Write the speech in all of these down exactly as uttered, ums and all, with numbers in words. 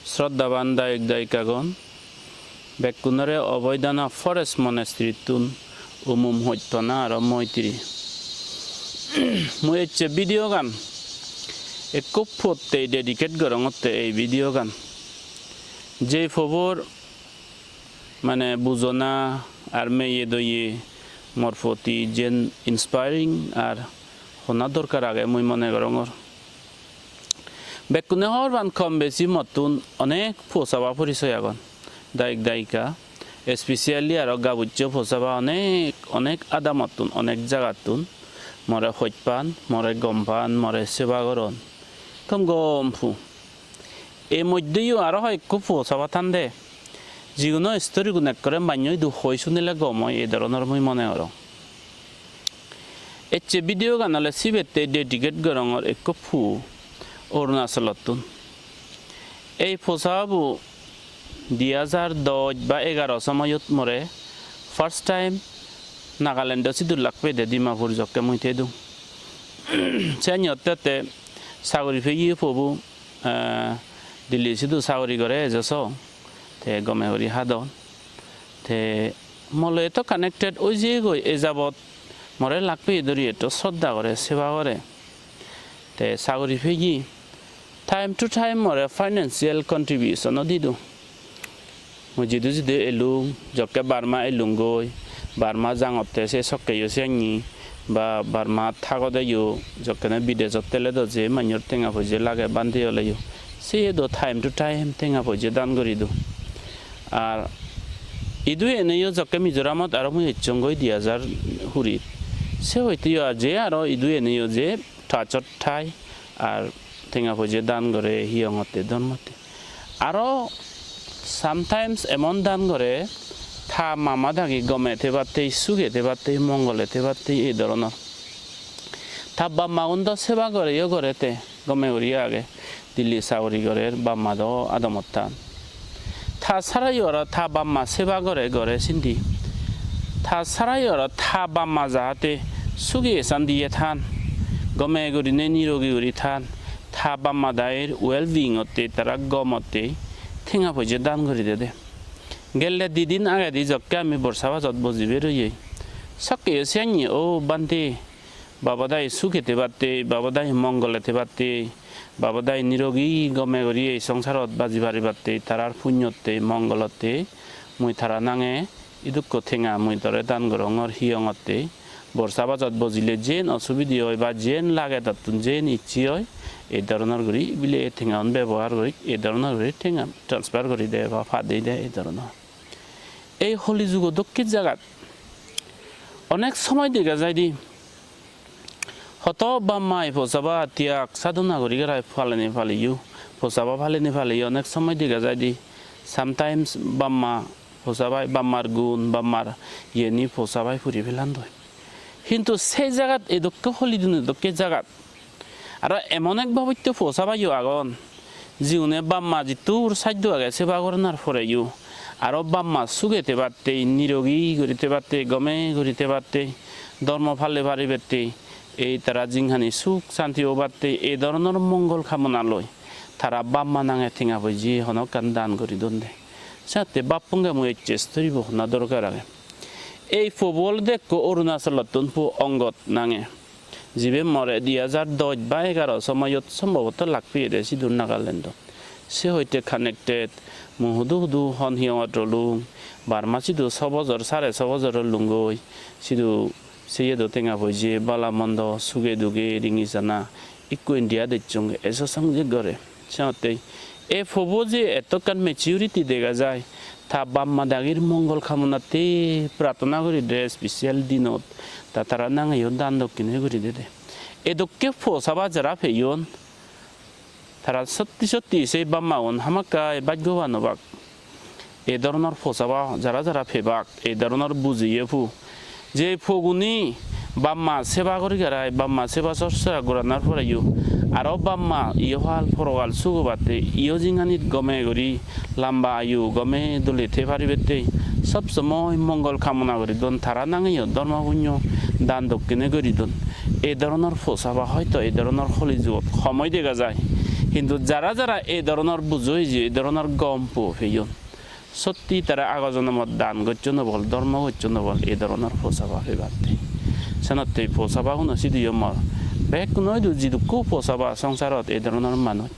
Shraddhaban dayok dayikagon, bekkunore Abhay Dana Forest Monastery-ttun umum hojpana aro moitri. Mui ecche video gan ekko puotte dedicate gorongotte ei video gan. Jei pobor mane bujona ar meye doye mor poti jen inspiring ar hona dorkar age mui mone gorongor. Bekkune hobor pan kom besi mottun onek puo saba porisoy agon. Dayok dayika, especially aro gabuccho puo saba onek, onek adamottun, onek jagattun more hoj pan, more gom pan, more seba goron. Ekdom gom puo. Ei moddheyo aro hoyekko puo saba thande. Jiguno story gun ekkore mannyo idu hoi sunile gom oi, ei dhoronor mui mone gorong. Ecche video gan ole sibette dedicate gorongor ekko puo Arunachalottun. Ei puo sababu di hajar dos ba egaro somoyot more first time Nagalando sidu lak peyede Dimapur jokke mui thedung. Siyani otte otte sagori peye puobo, eh, Delhi sidu sagori gore ejo so. Te gome guri hadon. Te mo loi to connected oi jeyegoi, e jabot more lak peye dhuri etto sroddha gore, seba gore. Te sagori peye time to time more financial contribution o dido. Mui jidu jidu elung, jokke Burma elunggoi, Burma jangotte se sokkeyo siyani, ba Burma thagodeyo, jokkene bidejot teledo je mannyor tenga poije lage bhante oleyo, siye do time to time tenga poije dan guri do. Ar idu eneyo jokke Mizoramot aro mui ecchonggoi di hajar kurit. Se hoiteyo je aro idu eneyo je touchot thai ar tenga poije dan gore hiyongotte dhormotte. Aro sometimes emon dan gore ta mama dagi gome thebatte, suge thebatte, mongole thebatte ei dhoronor. Ta bap magun do seba goreyo gore te gome guri age. Delhi sagori gorer, bap ma do adamot than. Ta sarayo aro ta bap ma seba gore gore sindi. Ta sarayo aro ta bap ma jahate suge sandiye than, gome gurinei nirogi guri than, ta bap ma dair well being otte, tara gomotte tenga poije dan guri dede. Gelle di din agedi jokke ami borsa bajot boji beroyei, sokkeyo siyani, "O bhante, baba dai suge thebatte, baba dai mongole thebatte, baba dai nirogi gome guri ei songsarot baji paribatte, tarar punyotte, mongolotte mui tara nange idukko tenga mui tore dan gorongor hiyongotte. Borsa bajot bojile jen osubide oi ba jen lage tottun jen icche oi, ei dhoronor guri bile ei tengaun bebohar guri, ei dhoronor guri tenga transfer guri de ba padei de," ei dhoronor. Ei Holi jugo dokke jagat onek somoy dega jaide, hoto bap mai posaba tiyag sadhona guri garai paleni paleyo, posaba paleni paleyo onek somoy dega jaide. Sometimes bap ma posabai, bap mar gun, bap mar iyeni posabai puri pelandoi. Hintu sei jagat edokke holi dune dokke jagat aro emon ek babotte posabayo agon, jiune bap ma jittur saddo age seba goranar poreyo aro bap ma suge thebatte, nirogi guri thebatte, gome guri thebatte, dhormo pale paribatte, ei tara jinghani suk santi obatte, ei dhoronor mongol kamona loi tara bap ma nange tenga poije hono ekkan dan guri donde. Sette bappunge mui ecche storybo hona dorkar age. Ei puobo olode ekko Arunachalottun puo Ongot nange. Jibe more di hajar dos ba egaro somoyot sombhoboto lak peyede sidu Nagalandot. Se hoite connected, mui hudu hudu hon hiyongot rolung, Burma sidu so bojor, sare so bojor olunggoi, sidu seye do tenga poije, bala mondo, suge duge, ringi sana, ikko India dejjong, eso sangjek gore. Senottei ei puobo je etto ekkan maturity dega jai, ta bap ma dagir mongol kamonatte prarthona guri de, special dinot ta tara nangeyo dan dokkine guri dede. Edokke puo saba jara peyon, tara sotti sotti sei bap magun hamakkai bhaggoban obak. Ei dhoronor puo saba jara jara pebak, ei dhoronor bujiye puo, je puogune bap ma seba guri garai, bap ma seba sorsa goranar poreyo aro bap ma iyohal porogal suk obatte, iyo jinganit gome guri lamba ayu gome dole thei paribatte sob somoi mongol kamona guri don, tara nangeyo dhormo punyo dan dokkine guri don. Ei dhoronor puo saba hoito ei dhoronor Holi jugot homoi dega jai. Hintu jara jara ei dhoronor bujo hiji, ei dhoronor gom po peyon, sotti tara ago jonomot dan gocchon obol, dhormo gocchon obol, ei dhoronor posaba pebatte. Senotte posabaguno sidu yo mor. Bekkuno idu jidukko posaba songsarot ei dhoronor manuj,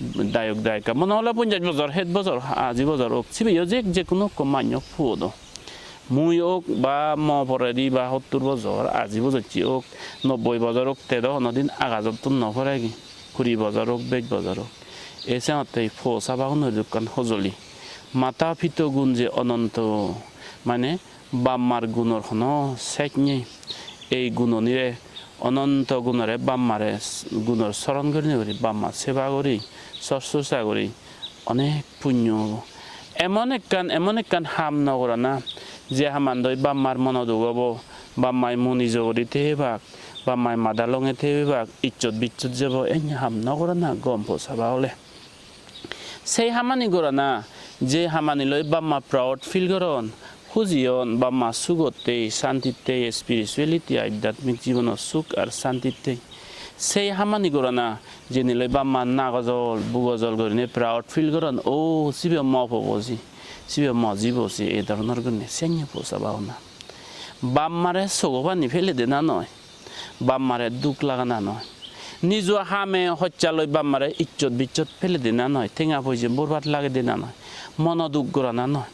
dayok dayika, mone hole ponjash bojor, het bojor, aji bojor ok, sibeyo je, je hono ekko manjo puo do. Mui ok ba mo poredi ba hottur bojor, aji bojocche ok, nobboi bojor ok, te do honodin agajottun no poregi. Kuri bojor ok, bej bojor ok. Ei senotte posabagunor ekkan hojoli. Mata pito gun je ononto, mane bap mar gunor hono sej nei. Ei gunonire, ononto gunore, bap mare s-, gunor soron gurinei guri, bap mar seba guri, sosrosa guri, onek punyo obo. Emon ekkan, emon ekkan ham no gorana, je hamandoi bap mar mono duk obo, bap mai mu nijo guri thebak, bap mai mada longe thebak, ijjot bijjot jebo, enne ham no gorana gom posaba ole. Sei hamani gorana, je hamani loi bap ma proud feel goron, huji on, bap ma sugot tei, santit tei, spirituality, adhyatmik jibono suk ar santit tei. Sei hamani gorana, jeni loi bap ma nagojol, bugojol gurinei proud feel goron, "O, sibe mo pobo ji, sibe mo jibo ji," ei dhoronor gurinei, senne posaba ona. Bap mare sogo pani pele dena noi. Bap mare duk lagana noi. Nijo hame hojja loi bap mare ijjot bijjot pele dena noi, tenga poije borbat lage dena noi, mono duk gorana noi.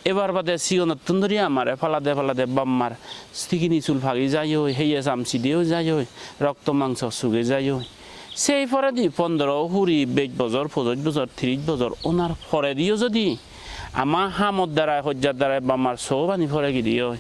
Ebar bade sigonottun dhuri amare palade palade bap mar sigini sul pagi jai oi, heye sam sidiyo jai oi, rokto mangso suge jai oi. Sei poredi pondro, huri, bej bojor, pojoj bojor, tiris bojor onar porediyo jodi ama hamor darai, hojjar darai bap mar sogo pani pore gidi oi,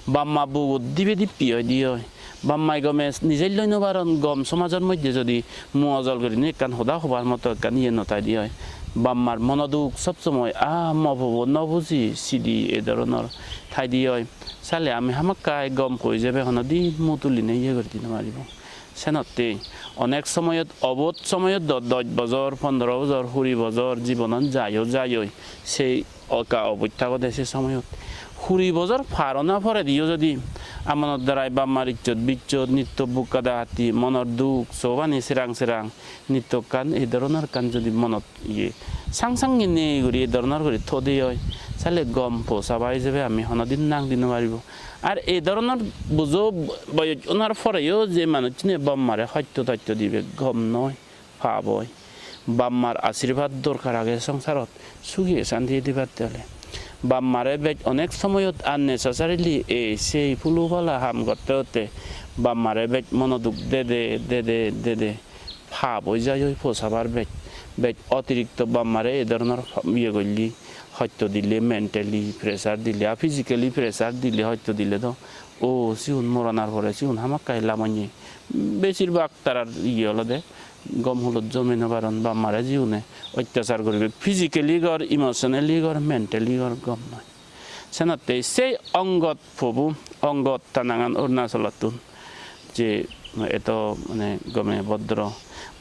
bap ma bugot dibe dippi oi di oi, bap mai gome nijei loi no paron, gom somajor moddhe jodi mu ojol gurinei ekkan hoda hobar moto ekkan iye no tai di oi, bap mar mono duk sob somoi, "Ah, mo pobo no buji," sidi ei dhoronor tai di oi, sale ami hamakkai gom po ijebe honodin mu tulinei iye guri di no paribong. Senotte onek somoyot, obot somoyot do doj bojor, pondro bojor, huri bojor jibonan jai o jai oi, sei oka oboj tagode se somoyot. Huri bojor par ona porediyo jodi amonor darai bap mar ijjot bijjot, nitto buk kada hatti, monor duk, sobani serang serang, nitto ekkan ei dhoronor ekkan jodi monot iye sang sang nei guri ei dhoronor guri thode oi, sale gom posaba ijebe ami honodin nang di no paribo. Ar ei dhoronor bujo boyoj onar poreyo je manuchchune bap mare hosto tosto dibe gom noi, pap oi. Bap mar ashirbad dorkar age songsarot, suge santiye dibatte ole. Bap mare bej onek somoyot unnecessarily ei sei pulu pala ham gotte gotte bap mare bej mono duk dede, dede, dede. Pap oi jai oi posabar bej, bej otirikto bap mare ei dhoronor pa-, iye golle, hosto dile, mentally pressure dile, ar physically pressure dile, hosto dile do, o, sigun moranar pore sigun hamakkai lamonye. Besir bhag tarar iye olode gom hulot jome no paron, bap mare jigune ottachar guribe, physically gor, emotionally gor, mentally gor, gom noi. Senotte sei Angat pobo, Angat ta nangan Arunachalottun, je eto mane gome bhodro,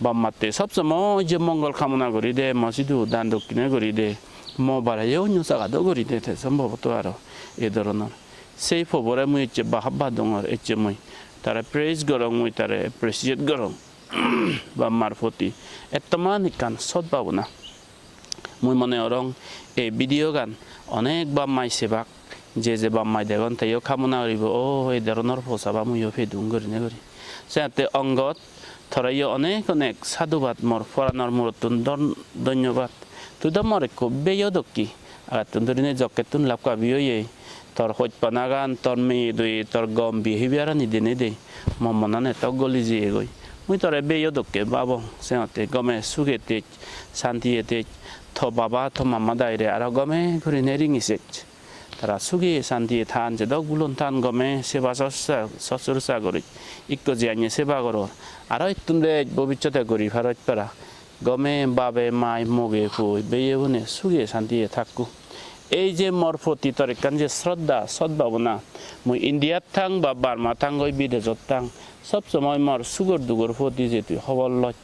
bap matte sob somoi je mongol kamona guri de, mo sidu dan dokkine guri de, mo bareyo onyo jagat o guri de, te sombhoboto aro ei dhoronor. Sei pobore mui ecche ba habba dongor, ecche mui tare praise gorong, mui tare appreciate gorong. Bap mar poti ettoman ekkan sot bhabona. Mui mone gorong ei video gan onek bap mai sebak, je je bap mai degon teyo kamona guribo, "O, ei dhoronor posaba muiyo pedung," gurinei guri. Senotte Angat, toreyo onek onek sadhubad, mor poranor murottun dhon-, dhonnobad. Tui do mor ekko beiyo dokke. Agattun dhurinei jokkettun lab kabi oye, tor hojpanagan, tor meye doye, tor gom behavior ani denei de, mo monan eto goli jeyegoi. Mui tore beiyo dokke babong, senotte gome suge thej, santiye thej, to baba, to mama daire aro gome gurinei ringi sej. Tara suge santiye than, jedok bulon than, gome seba sossa, sosrusa guri. Ikko je anye seba goror. Aro ittun bej bobissote guri paroj para. Gome babe, mai, moge, pui, beye bune suge santiye thakko. Ei je mor poti tor ekkan je sroddha, sot bhabona, mui Indiat thang ba Burma thang goi bidejot thang, sob somoi mor sugor dugor poti je tui hobor loj.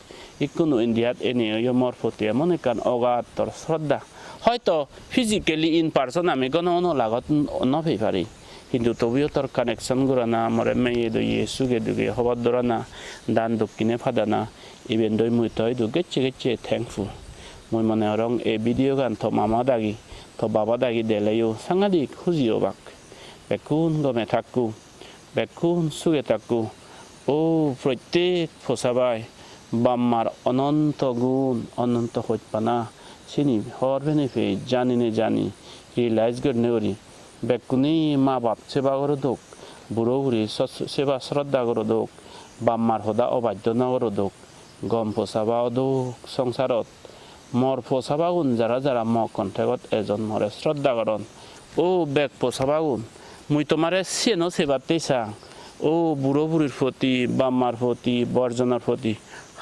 Ikkunu Indiat eneyo mor poti emon ekkan ogator sroddha. Hoito physically in person ami gono gono lagot n-, no pei pari. Hintu tobuyo tor connection gorana, more meye doye, suge duge hobor dorana, dan dokkine padana, iben doi mui to idu gecche gecche thankful. Mui mone gorong ei video gan to mama dagi, to baba dagi deleyo sangadik huji obak. Bekkun gome thakko, bekkun suge thakko. O prottek posabai bap mar ononto gun, ononto hojpana, sini hobor penei pei, jani ne jani, realize gurinei guri, bekkune ma bap seba gorodok, buro buri so-, seba sroddha gorodok, bap mar hoda obaddo no gorodok. Gom posaba odok songsarot. Mor posabagun jara jara mo contact-ot ejon, more sroddha goron. O bek posabagun, mui tomare siyen o sebatte sang. O buro burir poti, bap mar poti, borjonor poti,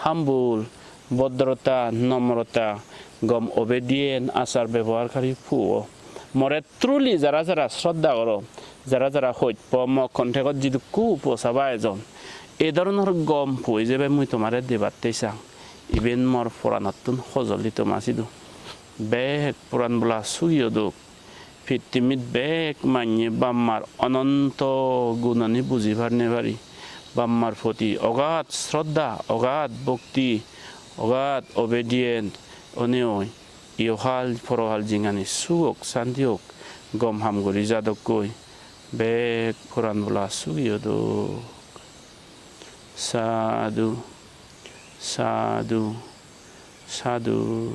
humble, bhodrota, nomrota, gom obedient, achar beboharkari puo. More truly jara jara sroddha goro, jara jara hojpo, mo contact-ot jidukku posaba ejon, e dhoronor gom puo ijebe mui tomare debatte sang. Iben mor poranottun hojoli toma sidu. Bek poran bola sugi odok. Pittimit bek manye bap mar ononto gunani buji parne pari. Bap mar poti ogat sroddha, ogat bhokti, ogat obedient onei oi. Iyohal porohal jinghani suk ok, santi ok, gom ham guri jadokkoi. Bek poran bola sugi odok. Sadhu, sadhu, sadhu.